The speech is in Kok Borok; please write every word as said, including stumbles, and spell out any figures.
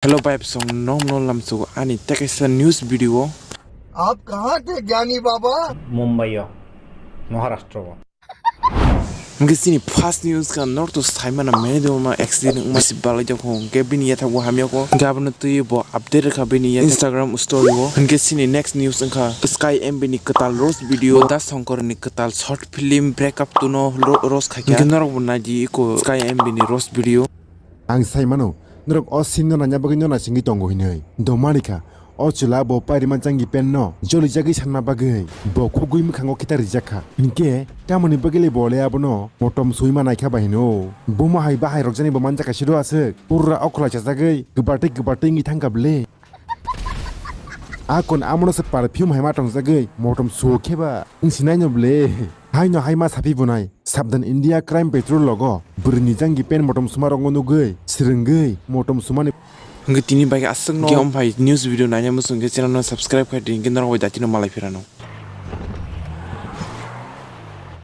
Hello, vibes song nom no lamsugo ani tekaisa news video. आप कहाँ थे ज्ञानी बाबा? Mumbai o, Maharashtra o. Hingke sini first news ka north to saimana many doma accident wngma si balai jokho, hingke bini yathak bo hamyakho, hingke abono twi bo update rwkha bini ya Instagram story o. Hingke sini next news wngkha Sky M B ni kwtal roast video, Das Shankar ni kwtal short film Break Up to no ro-, roast khaikha. Hingke norok bo naidi iko Sky M B ni roast video. Ang sai mano, norok o scene no naina bagwi no naisingwi tongo hinwi. Domani kha, o chwla bo pairima janggi pen no jolijagwi sanma bagwi bo khugwi mwkhango khita rijak kha. Hinkhe tamoni bagwi le bo le abono motom suima naikha bai hino. Buma hai bahai rok jani bo manjak kaisa do aswk. Pura okhwlai chajagwi kwbatai kwbatai wngwi thangkha bwle. A kon amono se perfume hai ma tongjagwi motom suo kheba wng sinai no bwle. Haino hai ma sapi bunai. Sabdan India Crime Patrol logo bwrwini janggi pen motom suma rokno nugwi swrwngwi motom sumani. Hingke tini bai aswkno hingke omphai news video naina muchung khe channel no subscribe khai di, hingke norok bai datino malai phirano.